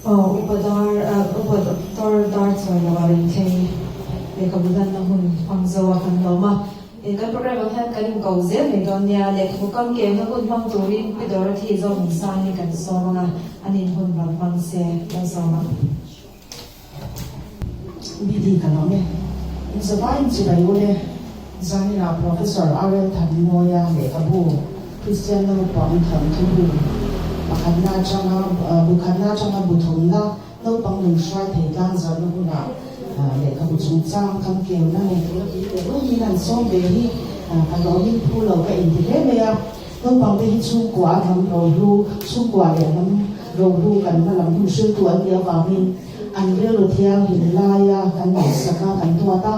Aw Upa Dar Upa Doctor Darchawilo a rin thei lehkhabu hlanna hun hmang zo a kan lawm a. Kan program ang hian kan inko zel mai dawn nia. Lehkhabu kam keuhna hun hmang turin Pi Dorothy Zohmunsang hi kan sawm ang a, an in hun rawn hmang se lo sawm ang. BD ka lawm e. Inzawvain chibai u le. Zaninah Professor RL Thanmawia lehkhabu Kristian naupang thawnthu bu pakhatna atanga bu khatna atanga bu thumna naupang nun hruai thei tlang zarhna hunah lehkhabu chungchang kam keuna nei tura tui leh rumin an sawm ve hi ka lawmin phu lo ka inti hle mai a. Naupangte hi chhungkua a hnam rohlu, chhungkua leh hnam rohlu kan hmalam hun hriltu an nih avangin an rilru thianghlim laia kan ngaihsak a, kan duat a,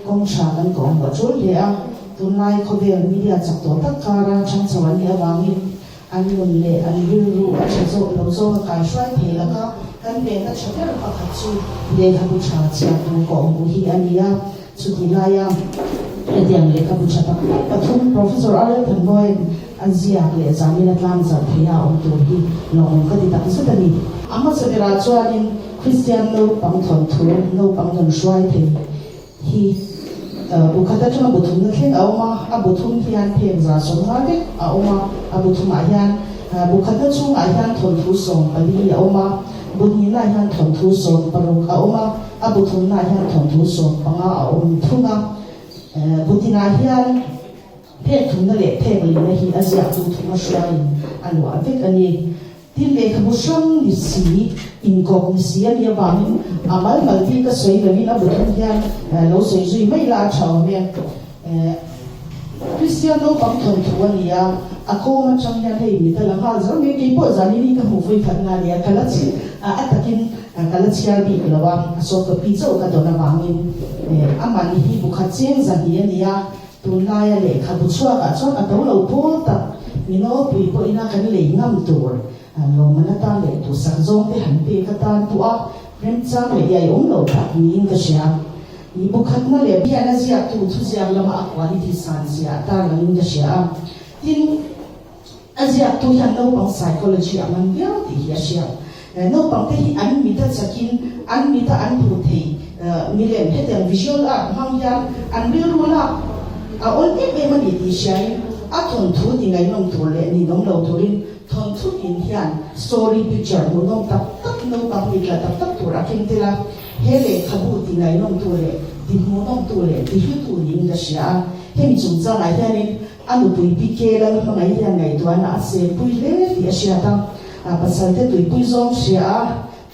kawng tha kan kawh hmuh a tul hle a. Tunlai khawvel media chak tawh tak kara chang chho an nih avangin an nun leh an rilru a tha zawk lo zawk a kaihruai thei laka kan venna tha ber pakhat chu lehkhabu tha chhiar tur kawh hmuh hi a ni a. Chutih laia hetiang lehkhabu tha tak tak pathum Professor RL Thanbawia'n a ziak leh zanin a tlang zarh theia a awm tur hi lawmawm ka ti tak zet a ni. A hmasa berah chuanin Kristian naupang thawnthu, naupang nun hruai thei hi bu khat atanga bu thumna thleng a awm a, a bu thum hian phek 150 vek a awm a, a bu thumah hian bu khatna chhungah hian thawnthu 14 a awm a, bu hnihnaah hian thawnthu 16 a awm a, a bu thumnaah hian thawnthu 15 a awm thung a. Bu tinah hian phek thumna leh phek lihna hi a ziaktu thuma hruaiin a luah vek a ni. Tin, lehkhabu hrang ni si, inkawp ni si a nih avangin a mal mal bik a sawi loin a bu thum hian lo sawi zui mai la a tha awm e. Kristian naupang thawnthu a ni a, a kawng atang hian hei mit a la nghal zel mai. Kei pawh zanin hi ka hmuh vawi khat na a ni a, ka la chhi a takin ka la chhiar bik lo a, a sawt copy chauh ka dawn avangin amah ni hi bu khat cheng zahnih a ni a, Tunlaia lehkhabu chhuakah chuan a to lo pawl tak mi nawlpui pawhin a kan lei ngam tur lawmman atan leh duhsak zawng te han pek atan pawh a remchang leh iai awm lo tak niin ka hria. Mi bu khatna leh bian a ziaktu thuziak lama a quality san zia a tarlangin ka hria a. Tin, a ziaktu hian naupang psychology a man viau tih hi a hria. Naupang te hi an mit a chakin an mit a an hmuh thei milem hetiang visual art hmang hian an rilru lak a awl em em a ni tih hriain a thawnthu ti ngaihnawm tur leh ninawm lo turin thawnthu in hian story picture hmuhnawm tak tak naupang mit la tak tak tur a keng tel a, he lehkhabu ti ngaihnawm tu leh ti hmuhnawm tu leh ti hlu tu niin ka hria a, hemi chungchangah hianin a nupui PK Lalhmangaih hian ngaihtuahna a sehpui hle tih a hriat a. A pasalte tuipui zawng hria a,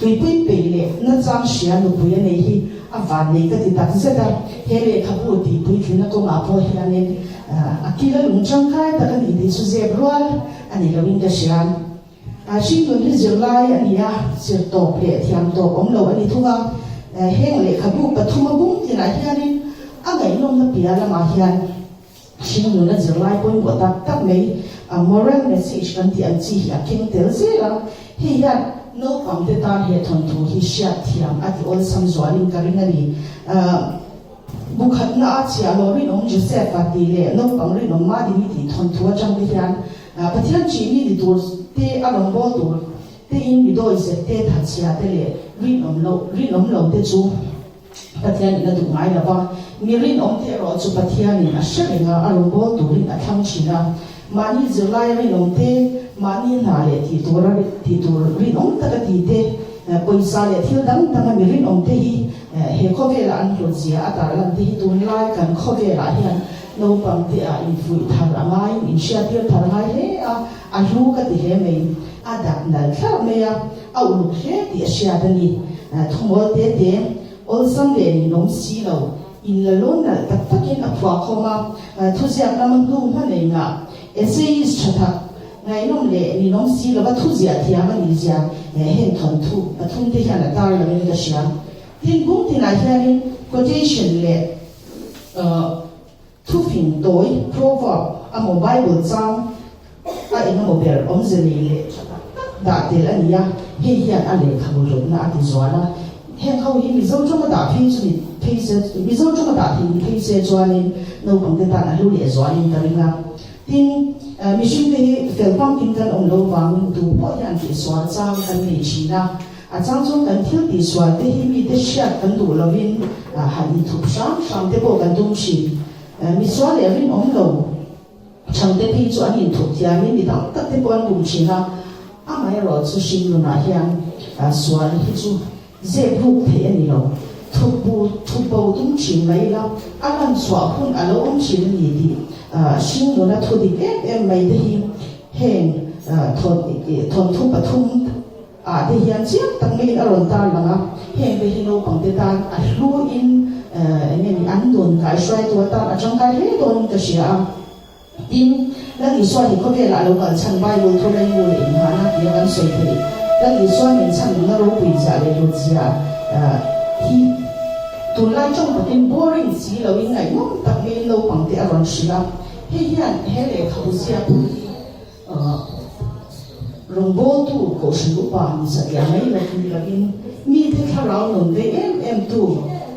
tuipui peih leh nachang hria nupui a nei hi a van nei ka ti tak zet a. He lehkhabu tih puitlina kawngah pawh hianin a kil a lung tangkai tak a ni tih chu zep rual a ni loin ka hria. Hringnun hi zirlai a ni a, zir tawp leh thiam tawp awm lo a ni thung a. Heng lehkhabu pathum a bung tinah hianin a ngaihnawmna piah lamah hian Hringnuna zirlai pawimawh tak tak mai a moral message kan tih ang chi hi a keng tel zel a, hei hian naupang te tan he thawnthu hi hriat thiam a ti awlsam zualin ka ring a ni. Bu khatna a chhiah lo rinawm Joseph-a tih leh naupang rinawm Madini tih thawnthu atang te hian Pathian ṭihmi ni tur te a rawnbawl tur te in mi dawi zet te thatchhia te leh rinawm lo rinawm lo te chu Pathianin a duh ngai lo va, mi rinawmte erawh chu Pathianin a hre reng a, a rawn bawl turin a thlang thin a. Mahni zirlaia rinawmte, mahni hna leh tih tura tih tur rinawm taka tite, pawisa leh thil dang danga mi rinawmte hi he khawvela an hlut zia a tarlante hi tunlai kan khawvelah hian naupangte ah infuih thar a ngaiin inhriattir thar a ngai hle a, a hlu ka ti hle mai. A dak nalh thlarh mai a, a uluk hle tih a hriat a ni. Thumawl te te, awlsam leh ninawm si lo, in la lawn nalh tak takin a phuah khawm a, thuziak lama hnu hma nei ngah, essayist tha tak, ngaihnawm leh ninawm si lova thuziah thiam a nih zia heng thawnthu pathum te hian a tar langin ka hria. Tin, bung tinah hianin quotation leh Thufing tawi, proverb, emaw Bible chang a eng emaw ber awmze nei leh tha tak tak dah tel a ni a, hei hian a lehkhabu hlawtna a ti zual a. Heng ho hi Mizo tawnga dah phei chu ni phei se, Mizo tawnga dah thei ni phei se chuanin naupangte tan a hlu leh zualin ka ring a. Tin, mihringte hi fel famkim kan awm lo vangin tu pawh hian tihsual chang kan nei thin a. A chang chuan kan thil tihsual te hi mite hriat kan duh lovin han inthup hram hram te pawh kan tum thin. Misual leh rinawm lo chhangte phei chu an inthup thiamin mi tam tak te pawh an bum thin a. Amaherawhchu hringnunah hian sual hi chu Zep ruk theih a ni lo. Thup bu, thup bo tum thin mai ila, a lan chhuah hun a lo awm thin a ni tih hringnuna thu dik em em mai te hi heng thawnthu pathum ah te hian chiang tak maiin a rawn tar lang a. Heng te hi naupang te tan a hlu in eng nge ni an nun kaihruaitu atan a tangkai hle dawnin ka hria a. Tin, Lal Isua hi khawvelah a lo kal chhan Bible thu laimu leh inghahna tia kan sawi theih. Lal Isua min chhan nunna ropui zia leh lut zia hi tunlai tawng takin boring si loin ngaihnawm tak maiin naupang te a rawn hrilh a. Hei hian he lehkhabu ziaktu hi rawngbawltu Kohhran Upa ni satliah mai lo ni lovin mite thlarau nun vei em em tu,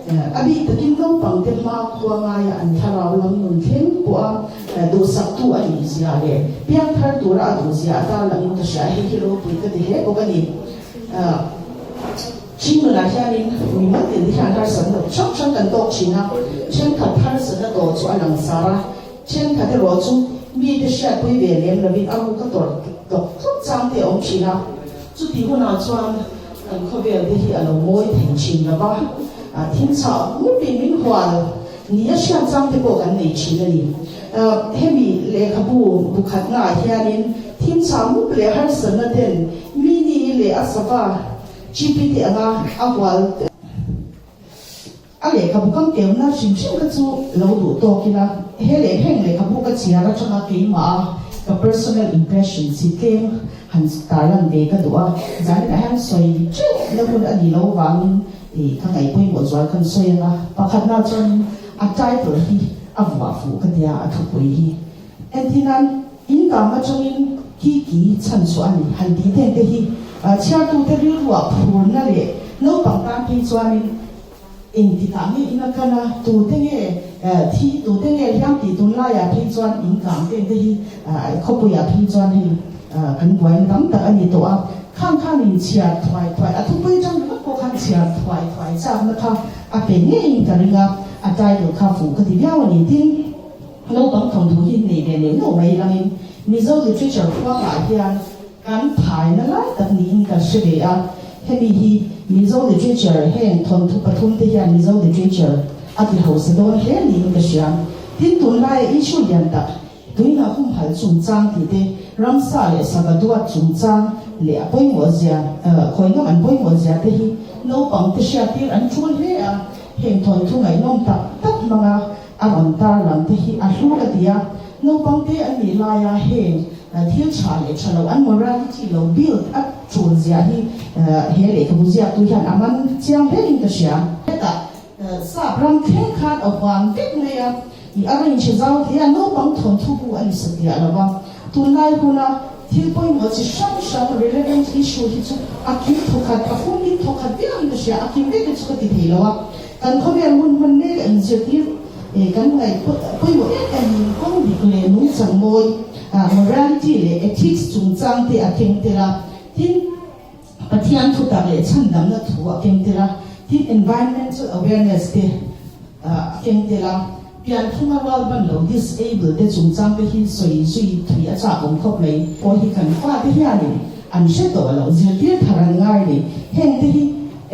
a bik takin naupangte hma khua ngaia an thlarau lam nun thleng pawha duhsaktu a nih zia leh piangthar tura a duh zia a tarlangin ka hria a, hei hi ropui ka ti hle bawk a ni. Hringnunah hianin mimal tin te hian harsatna hrang hrang kan tawk thin a, thenkhat harsatna tawh chu a langsar a, Thenkhat erawh chu mite hriatpui ve lem lovin a ruk a tawrh tlawk tlawk chang te a awm thin a, chutih hunah chuan kan khawvel te hi a lo mawi thei thin lo va, thil chhah ngupin min hual ni a hriat chang te pawh kan nei thin a ni. Hemi lehkhabu bu khatnaah hianin thil chhah ngup leh harsatna ten mi ni leh a sava chipi te anga a hual. A lehkhabu kam keuna hrim hrim kha chu lo duh tawk ila, he leh heng lehkhabu ka chhiar atanga keimah a ka personal impression chi tlem han tarlan ve ka duh a, zanin ah hian sawi teuh na hun a nih loh vangin ih ka ngaih pawimawh zual kan sawi anga, pakhatna chuanin a title hi a vuah fuh ka tia a thupui hi entinan in kang atangin ki ki chhan chhuah a ni han tih ten te hi chhiartute rilruah phurna leh naupang tan phei chuanin Engtikah nge in a kal a, tute nge thi, tute nge hliam tih tunlaiah phei chuan in kang teng te hi khawpuiah phei chuan hei kan buaina tam tak a ni tawh a. Khang khan in chhiar thuai thuai, a thupui atang ringawt pawh khan chhiar thuai thuai chakna kha a pe ngeiin ka ring a, a title kha fuh ka ti viau a ni. Tin, naupang thawnthu hi nei ve neuh neuh mai langin Mizo literature huangah hian Kan phaina lai tak niin kan hre ve a, hemi hi Mizo literature heng thawnthu pathum te hian Mizo literature a ti hausa dawn hle niin ka hria. Tin, tunlaia issue lian tak tuina humhalh chungchang tih te, ramsa leh sava duat chungchang leh a pawimawh zia, khawi ngam an pawimawh zia te hi naupang te hriattir an tul hle a, heng thawnthu ngaihnawm tak tak hmanga a rawn tarlang te hi a hlu ka ti a, naupang te an nih laia heng thil tha leh tha lo an morality lo build a tul zia hi he lehkhabu ziaktu hian a man chiang hlein ka hria. Hetah sap ram thleng khan a huam vek mai a, i a range zau hle a, naupang thawnthu bu a ni satliah lo va, tunlai huna thil pawimawh chi hrang hrang relevant issue hi chu a kim thawkhat, a fumkim thawkhat viauin ka hria, a kim vek hi chu ka ti thei lo a. Kan khawvel hmun hman mek a inzirtir kan ngaih pawimawh em em in kawng dik leh nungchang mawi, morality leh ethics chungchang te a keng tel a, tin Pathian thutak leh chhandamna thu a keng tel a, tin environmental awareness te a keng tel a, pianphunga rual ban lo disable te chungchang te hi sawi zui thui a chak awm khawp mai. Pawh hi kan fate hianin an hre tawh lo, zirtir thar an ngai ni. Heng te hi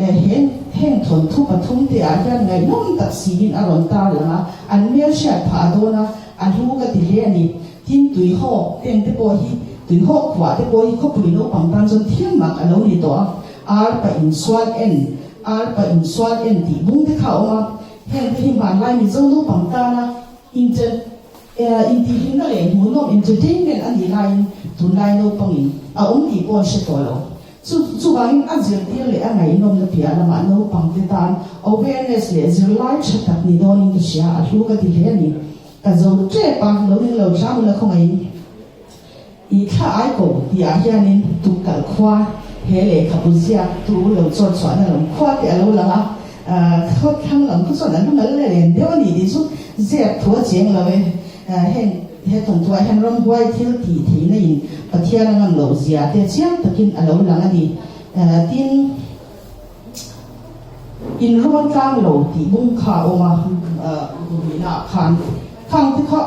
He heng thawnthu pathum te ah hian ngaihnawm tak siin a rawn tar lang a, an hmel hriat phah a dawn a, a hlu ka ti hle a ni. Tin, tuihawk teng te pawh hi, tuihawk khuah te pawh hi khawpui naupang tan chuan thil mak a lo ni tawh a, arpa insual en, arpa insual en tih bung te kha a awm a, heng te hi hmanlai Mizo naupang tana inter intihhlimna leh hmuhnawm entertainment a nih laiin tunlai naupangin a awm tih pawh an hre tawh lo. Chu chuvangin a zirtir leh a ngaihnawmna piah lamah naupangte tan awareness leh zirlai tha tak ni dawnin ka hria, a hlu ka ti hle a ni. Ka zo tep a, lo ning lo hram ula khawngaihin i thla ai ko tihah hianin tukkalh khua he lehkhabu ziak tu lo chawt chhuahna lam khua te a lo lang a, khawthlang lam khu chuan an la ngal len deuh a ni tih chu ziak thu a cheng lo e. Heng he thawnthuah hian ramhuai thil tih theihna in Pathian a ngam loh zia te chiang takin a lo lang a ni. Tin. In rawn tlang lo tih bung kha a awm a, Ruihna ah khan khang te kha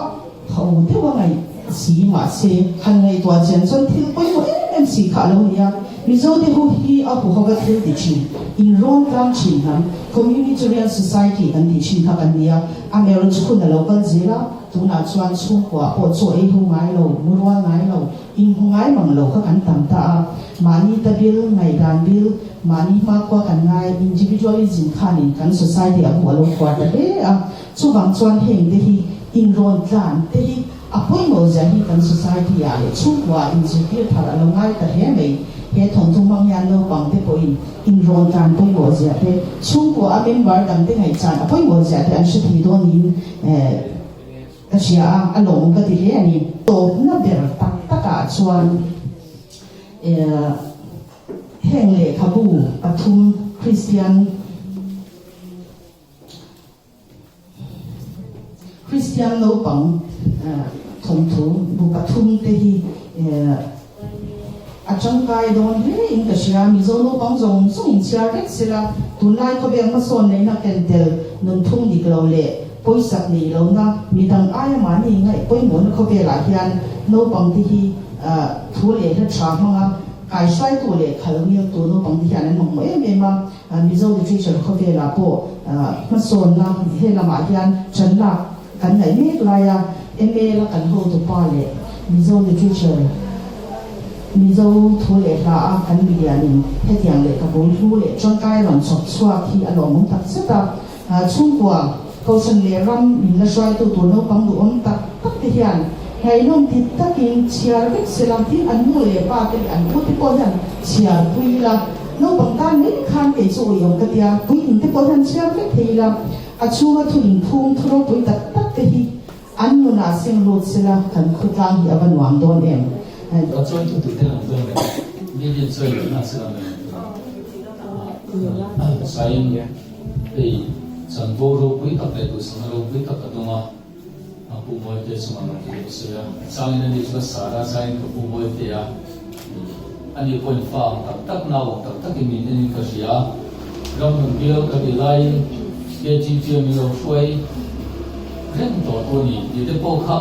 ho deuh a ngaih si mahse han ngaihtuah chian chuan thil pawimawh em em si kha a lo ni a. Mizo te hu hi a huhova thil ti thin, in rawn tlang thin hnam, communitarian society kan tih thin kha kan ni a, amaherawhchu hun a lo kal zel a, tunah chuan chhungkua pawh chaw ei ho ngai lo, mu rual ngai lo, Inhmu ngai mang lo kha kan tam ta a, mahni ta bil, ngaihdan bil, mahni hmakhua kan ngai, individualism khanin kan society a hmuh a lo khuar ta hle a. Chuvang chuan heng te hi inrawn tlan te hi a pawimawh zia hi kan society ah leh chhungkua ah inzirtir thar a lo ngai ta hle mai. He thawnthu hmang hian naupang te pawhin inrawn tlan pawimawh zia te, chhungkua a member dang te ngaihchan a pawimawh zia te an hre thei dawn niin Ka hria a, a lawm ka ti hle a ni. Tawpna ber tak takah chuan heng lehkhabu pathum Kristian Kristian naupang thawnthu bu pathum te hi A tangkai dawn hle in ka hria, Mizo naupang zawng zawng in chhiar vek sela, tunlai khawvel hmasawn neihna ken tel nunphung dik lo leh pawisak neih lohna midang aia mahni ngaih pawimawhna khawvelah hian naupang te hi thu leh hla tha hmanga kaihruaitu leh khal ngiltu naupang te hian an mamawh em em a, Mizo literature khawvelah pawh hmasawnna he lamah hian tan lak Kan ngaih mek laia ML a kan hotupa leh Mizo literature, Mizo thu leh hla a kan milianin hetiang lehkhabu hlu leh tangkai rawn chhawp chhuak hi a lawmawm tak zet a. Chhungkua, Kohhran leh ram min la hruaitu tur naupang duhawm tak tak te hian ngaihnawm ti takin chhiar vek se la, tin an nu leh pa te leh an u te pawh hian chhiar pui ila, naupang tan mai khan kei chu uiawm ka tia, puitling te pawh hian chhiar vek thei ila. A chhunga thu inphung thu ropui tak tak te hi an nunah seng lut sela kan khawtlang hi a va nuam dawn em? A chawi thu tute an dawn em? Bible chawi lohna a sela mai ang chu. Sain hei chanvo ropui tak leh duhsakna ropui tak a dawng a, a pu Mawite chungah rawn tih a sawi a. Changin ani chu a sar a, changin ka pu Mawite a, ani pawhin fa ang tak tak, nau ang tak takin min enin ka hria. Ram nun bial ka ti laiin KGP a min lo hruai reng tawh tu a ni tih te pawh kha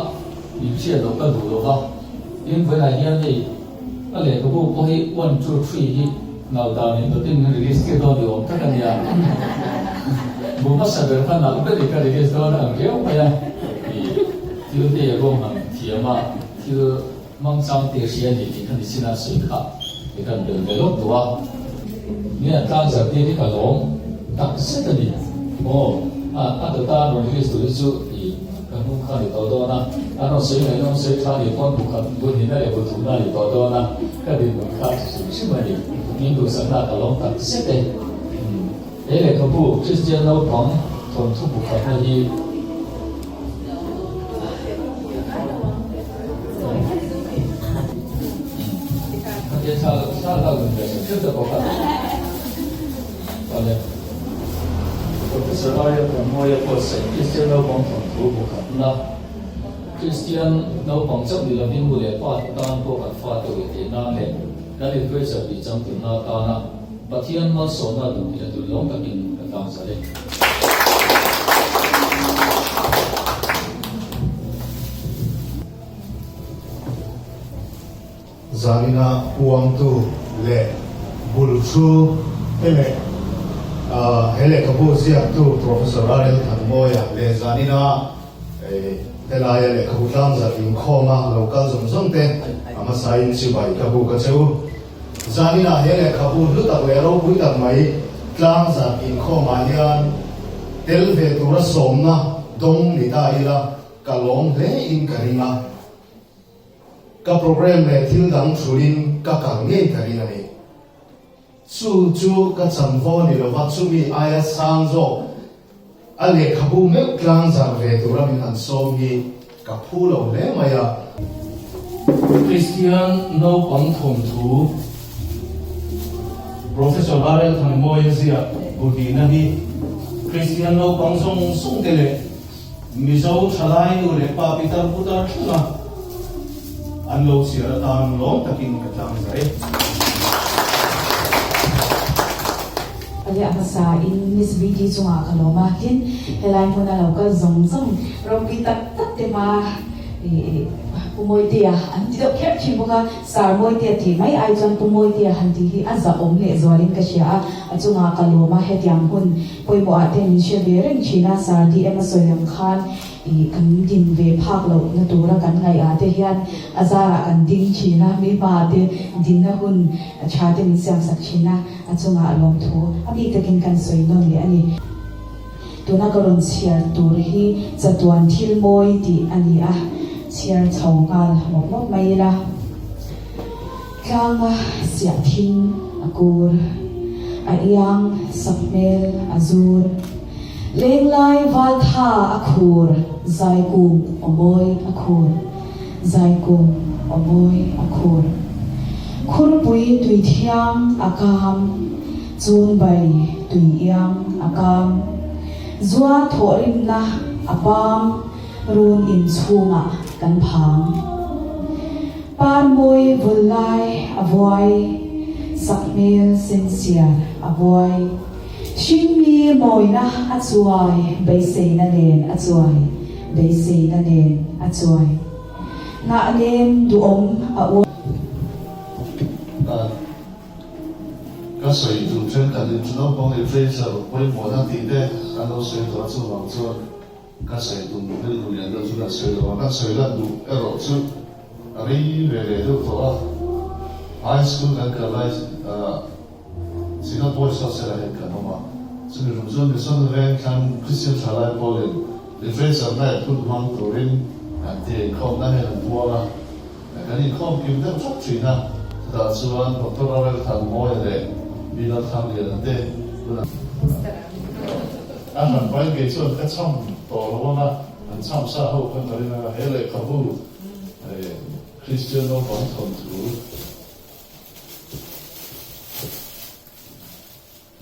min hriat loh ka duh lo va. Tin, vawiinah hian hei ka lehkhabu pawh hi one, two, three hi nal dan in dawtin min release tir dawn ni awm tak a nia. Bu hmasa ber kha nalh ber i ka release dawn ang riau mai a. Thil te ruahman thiam a, thil Hmangchang te hria ni tih kha nichin a sawi kha i kan bel ve lawk duh a, ni an tlang zar tir hi ka lawm tak zet a ni. Aw, a a dawta an rawn release tur hi chu i ka hnung kha a ni tawh dawn a, an rawn sawi ngaih nawm sawi tha ni pawn bu khat bu hnihna leh bu thumna a ni tawh dawn a, ka dinhmun kha a hrim hrim a ni. Min duhsakna ka lawm tak zet e. He lehkhabu Kristian naupang thawnthu bu khatna hi. Professor Arya Pawngmawia pawh sawi Kristian naupang thawnthu bu khatna Kristian naupang chauh ni lovin nu leh pa te tan pawh kan fate uih theih nan leh kan literature tih changtlunna atana Pathian malsawmna duh tih a tul lawm takin ka tlang zar e. Zanina puangtu leh bul thu te leh he lehkhabu ziaktu Professor RL Thanmawia leh zanina helaia lehkhabu tlangzarh inkhawma lo kal zawng zawng te a hmasain chibai ka bu ka che u. Zaninah he lehkhabu hlu tak leh ropui tak mai tlangzarh inkhawmah hian tel ve tura sawmna dawng ni ta ila ka lawm hle in ka ring a. Ka program leh thil dang thulin ka kal ngei ka ring a ni. Chu chu ka chanvo ni lova chumi aia sang zawk a lehkhabu meuh tlangzarh ve tura min han sawm hi ka phu lo hle mai a. Kristian naupang thawnthu Professor RL Thangmawia ziah Buddhina hi Kristian naupang zawng zawng te leh Mizo thalai nu leh pa pitar putar thlenga an lo chhiar atan lawm takin ka tlang zai. A Ale a hmasa in Miss VT chungah ka lawm a, tin helai hmuna lo kal zawng zawng ropui tak tak te hma ih Pu Mawitea an ti deuh kher thin bawk a, Sir Mawitea tih mai ai chuan Pu Mawitea han tih hi a zahawm leh zualin ka hria a, a chungah ka lawm a, hetiang hun pawimawh ah te min hre ve reng thin a, Sir DM a sawi ang khan ih kan din ve phak loh na tura kan ngaih ah te hian a zarah kan ding thin a, mi hma ah te dinna hun tha te min siam sak thin a. A chungah lawmthu a bik takin kan sawi nawn leh a ni. Tuna ka rawn chhiar tur hi chatuan thil mawi tih a ni a, chhiar chho nghal mawp mawp mai ila. Tlanga siah thing a kur, a iang sak hmel a zur, lenglai valtha a khur, zaikung aw mawi a khur. Zaikung aw mawi a khur. Khurpui tui thiang a kam, chun bai tui iang a kam. Zua thawhrimna a pam, run in chhungah kan phang. Par mawi vul lai a vuai, sakhmel sensiar a vuai. Hringmi mawina a chuai, beiseina nen a chuai, beiseina nen a chuai. Hnah nem duhawm a uai. Ka sawi tur thenkhat in chu naupang literature pawimawhna tih te an lo sawi tawh a, chuvang chuan ka sawi tum rilru lian deuh chu kan sawi lo a, kan sawi lan duh erawh chu a rei ve leh deuh tawh a, high school kan kal lai Synod Boys Hostel ah hian kan awm a, chumi rum chuan Mission Veng thlang Christian Thalai pawlin Literature Night hun hmang turin an ti inkhawmna hian an puang a, kan inkhawm kim deuh thap thin a, chutah chuan Doctor Rarel Thanmawia leh Bilal Thangliana te hun an A hran pahin kei chuan ka cham tawh lo ang a, an cham sa ho khan ka ring ang a, he lehkhabu Christian naupang thawnthu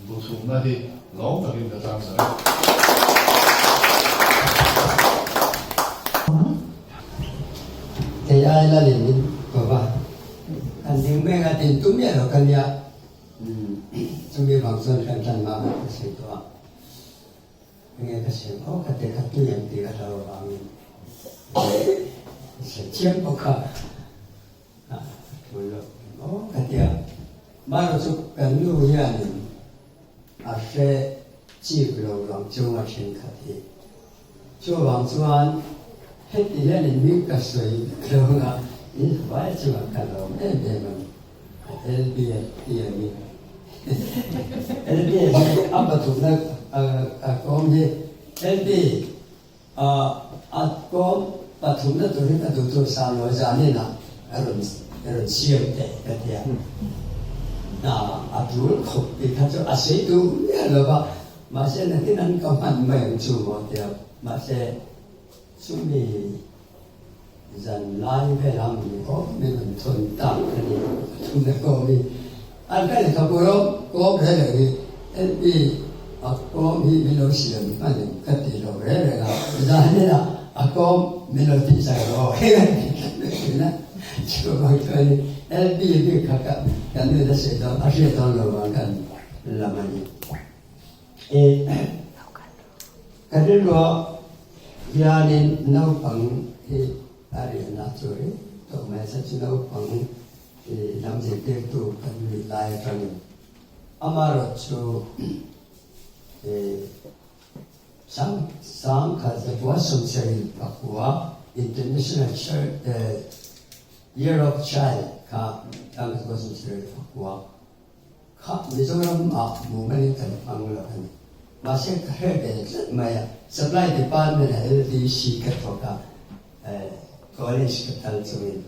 Buthumna hi lawm takin ka tlang zar e. Kei ai la lin in ko va kan ding meng a tin tum miah lo ka nia chumi vang chuan kan tlan mah mah ka sawi tawh a enge ka siam aw ka te kha tui ang tih ka hlau avangin ka sawi chiam bawk a. A tul lo maw ka ti a, Mara chu kan nu hianin a hre chik lo vang chunga thenkhat hi. Chuvang chuan heti hianin min ka sawi vek lo anga in hmai chungah ka lawm em em a ni. LB a ti a ni. LB hi a pathumna a kawm hi LB A kawm pathumna turin a duhtu Sanglawi zanin ah a rawn a rawn siam teh ka ti a. Hna a tul khawp tih kha chu a sei duh miah lo va, mahse nakin an ka hman mai ang chu maw tia. Mahse chumi zan lai vel ang ni awm in an thawn tak a ni pathumna kawm hi. An ka lehkhabu rawng kawm reng reng hi LP a kawm hi min lo siam hman em ka ti lo reng reng a, zanin ah a kawm min lo tih zai rawh aw heng an ti tlat mai thin a, chuvang chuan in LP bik kha ka kan nu in a sawi dawn a hriat dawn lo vang kan lam a ni. E ka rilruah hianin naupang hi a riahna chu reng tawh mai a, chu naupang I lam zirtirtu kan nih lai atangin amaherawhchu i sang sangkhat zakua sawmsarih pakua International Year of Child kha sangkhat zakua 75 kha Mizoram ah mumal in kan hmang lo a ni. Mahse ka hre ve tlat mai a, Supply Department ah LDC ka thawk a, college ka kal chungin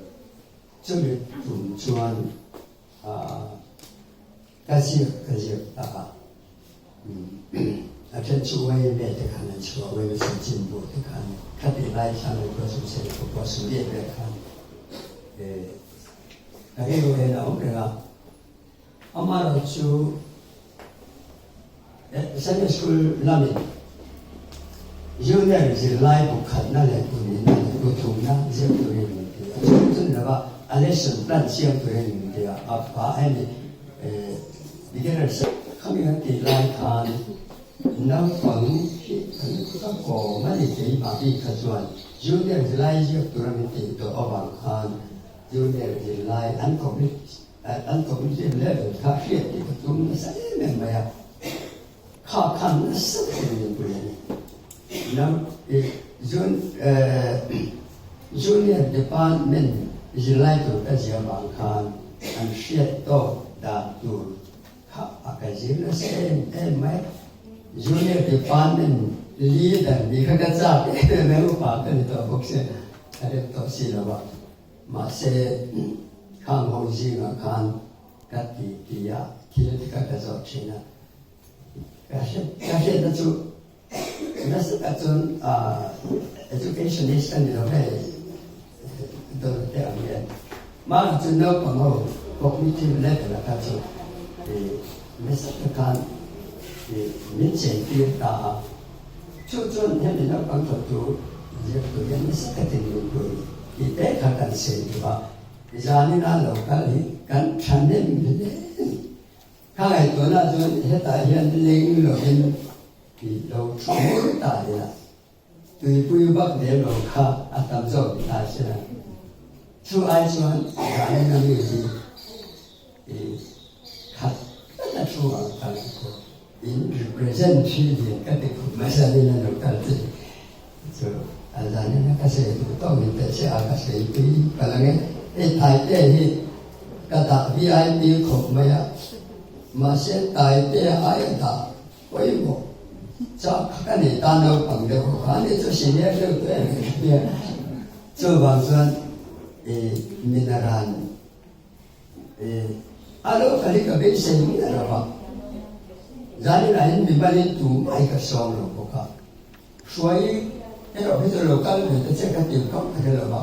Chumi tum chuan ka ziak ka ziak ta a, a then chu uai vel te khan an chhuah, uai chanchin bu te khan khatih lai thlang an khual chung sel pawh pawh sum riat riat khan ka rilru hian a awm reng a. Amaherawhchu Sunday School lamin Junior zirlai bu khatna leh bu nihna leh bu thumna zir turin min ti a, chhung chun lova a lesson plan siam turin min ti a, a hemi beginner. Khami kan tih lai khan naupang hi kan ka kawm a ni keimah bik kha chuan junior zilai ziak tura min tih tawh avang khan junior zilai an an cognitive level kha hriat tih ka tum nasa em em mai a, kha khan nasa takin min pui a ni. Junior department zirlai tur ka zia vang khan an hriat tawk dan tur kha a ka zir nasa em em mai. Junior department leader nih kha ka chak em em mai, upa ka ni tawh bawk sia, a rem tawh si lo a. Mahse khang ho zingah khan ka ti ti a, thil kha ka zawh thin a. Ka hriatna chu nasa tak chuan educationist ka ni lo hei dawr te ang hian mahni chu naupang ho cognitive level a kha chu nasa tak khan min chen tir ta a, chu chuan hemi naupang thawktu ziaktu hian nasa takin min pui tih te kha kan sawi duh a, zanin a lo kal hi kan thahnem hle. Ka ngaihtuahna chuan hetah hian leng lovin tih lo thu hmur ta ila, tuipui vak lem lo kha a tam zawk ni ta se la. Chu ai chuan Vanena mi hi i khat tlat a thu ang ka ngaihtuah. In represent hi lian ka ti khawp mai Zanina lo kal che chu a Zanina ka sawi duh tawk ni teh se a ka sawi pui palh ang e. Hei Taite hi Ka dah VIP khawp mai a, mahse Taitea aia dah pawimawh chak kha ka nei ta naupang deuh ho kha, ani chu senior deuh tawh em em nia. Chuvang chuan i minaran i a lo kal hi ka beisei miah lo va, zaninah hian mimalin tumah hi ka sawm lo bawk a. Hruai erawh hi chu lo kal ve ta che ka ti khawp ka hre lo va,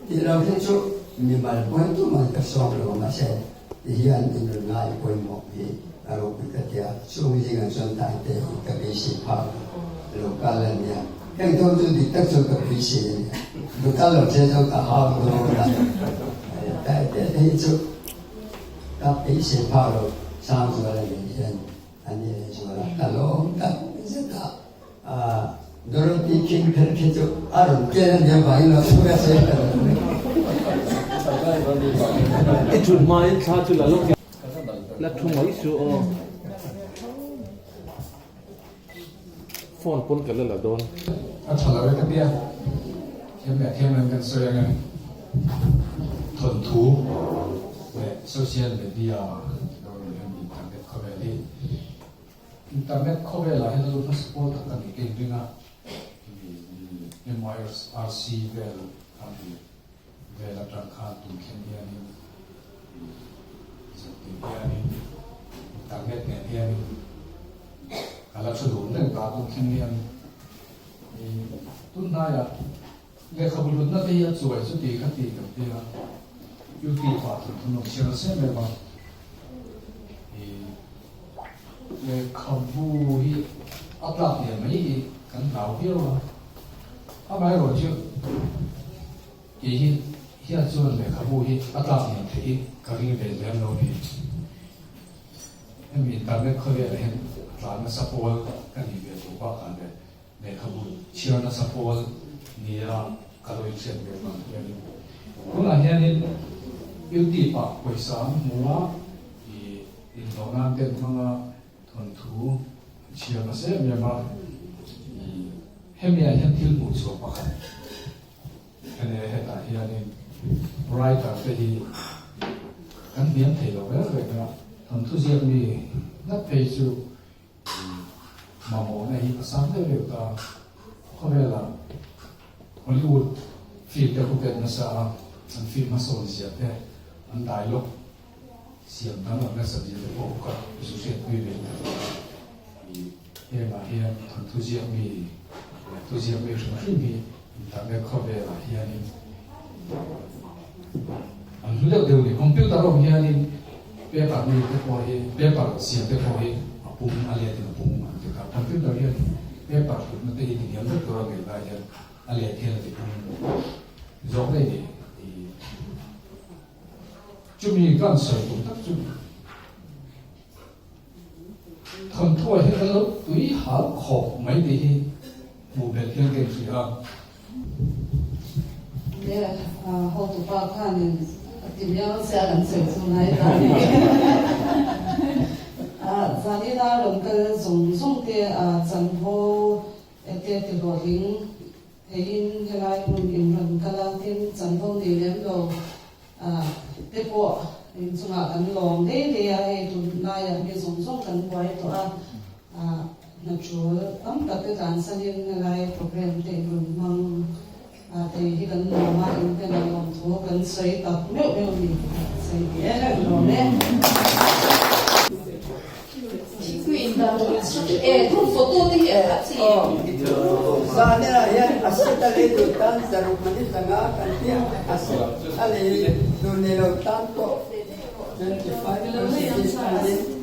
tih lo hi chu mimal pawi tumah ka sawm lo a mahse ti hian in rawn ngai pawimawh hi a ropui ka ti a, chung zingah chuan Taite hi ka beisei phak lo, lo kal a nia, heng tho chu dik tak chuan ka beisei a nia, lo kal lo che chuan ka hau dawn a, Taite te hi chu ka beisei phak lo, Sangzuala nen hian a ni leh zual a, ka lawm tak zet a. Dorothy King kher khi chu a rawn ken a nia vangin lo thu a sawi ta lo mai. I thut hmain thla chu la lawk la thu mai su aw. Phone pawn ka la la dawn. A tha lo e ka tia. Thiam leh thiam lo in kan sawi ang e. Thawnthu leh social media lo ni internet khawvel hi. Internet khawvelah hian a lut hmasa pawl tak a nih ka inring a, MIRC vel kha mi vel atang khan tun thleng hianin zantin hianin internet nen hianin ka la thu dun reng ta tun thleng hian tun hnaiah lehkhabu hlutna te hi a chuai chuti kha ti kan tia YouTube ah thawmhnaw chhiar nasa em em a. Lehkhabu hi a tlak hliam mai hi kan hlau viau a, amaherawhchu kei hi hian chuan lehkhabu hi a tlak hliam theih hi ka ring ve lem lo ni. Hemi internet khawvelah hian a tlan nasa pawl ka nih ve loh bakah leh lehkhabu chhiar nasa pawl nia ka lo inhriat ve vang hianin tunah hianin YouTube ah pawisa an hmu a, ih inhlawh nan te an hmang a, thawnthu an chhiar nasa em em a, ih hemi ah hian thil hmuh chhuah pakhat ene hetah hianin writer te hi kan hniam thei lo reng reng a, thawnthu ziak mi ngat phei chu Mamawhna hi a sang deuh deuh ta. Khawvela Hollywood film te khu ken nasa a, an film hmasawn zia te, an dialogue siam danglam nasa zia te pawh ka zu hriatpui ve ta. Hengah hian thawnthu ziak mi leh thu ziak mi hrim hrim hi internet khawvelah hianin an hlu deuh deuh a ni. Computer awm hianin paper mi te pawh hi paper siam te pawh hi a pum a let in a pum an ti ta. Computer hian paper hlutna te hi ti hniam vek tur a ngaih lai hian a let hian a ti pum zawk daih a ni. Chumi kan sawi tum tak chu. Thawnthuah hian kan lo tui hal khawp mai tih hi hmuh belh hian ka inhria a. Le hotupa khanin a ti miau sia kan sawi chu ngai ta ni. Zanina rawn kal zawng zawng te chanvo te ti hlawhtling theiin helai hmun in rawn kal a, tin chanvo nei lem lo te pawh inchungah kan lawm dei dei a, hei tunlaiah mi zawng zawng kan buai tawh a, hna tul tam tak te tlansanin helai program te in rawn hmang thei hi kan lawm a, in hmel a lawm thu kan sawi tak meuh meuh ni sawi ni e, kan lawm e. Zanah hian a set a lei duh tan zaruk mani sanga kan tia a set a lei duh nei lo tan pawh 25 percent discount in.